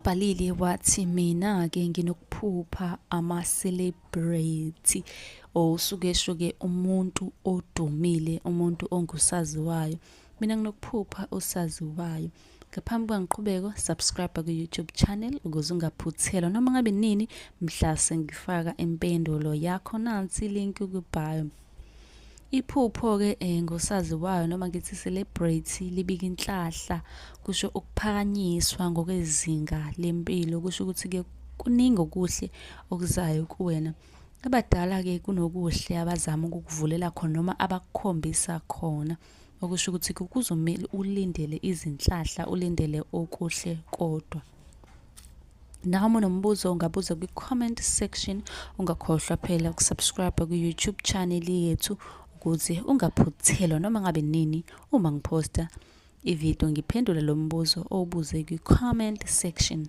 Ubhalile wathi mina-ke nginokuphupha ama-celebrity or usuke esho-ke umuntu odumile, umuntu ongusaziwayo. Mina nginokuphupha usaziwayo. Ngaphambi kokuba ngiqhubeke, subscribe kwi-YouTube channel ukuze ungaphuthelwa noma ngabe nini mhla sengifaka impendulo yakho. Nansi i-link kwi-bio. Iphupho-ke ngosaziwayo noma ngithi celebrity libika inhlahla, kusho ukuphakanyiswa ngokwezinga lempilo, kusho ukuthi-ke kuningi okuhle okuzayo kuwena. Abadala-ke kunokuhle abazama ukukuvulela khona noma abakukhombisa khona, okusho ukuthi-ke kuzomele ulindele izinhlahla, ulindele okuhle kodwa. Nawe uma unombuzo ungabuza kwi-comment section. Ungakhohlwa phela ukusubscribe kwi-YouTube channel yethu ukuze ungaphuthelwa noma ngabe nini uma ngiphosta ividiyo ngiphendula lo mbuzo owubuze kwi-comment section.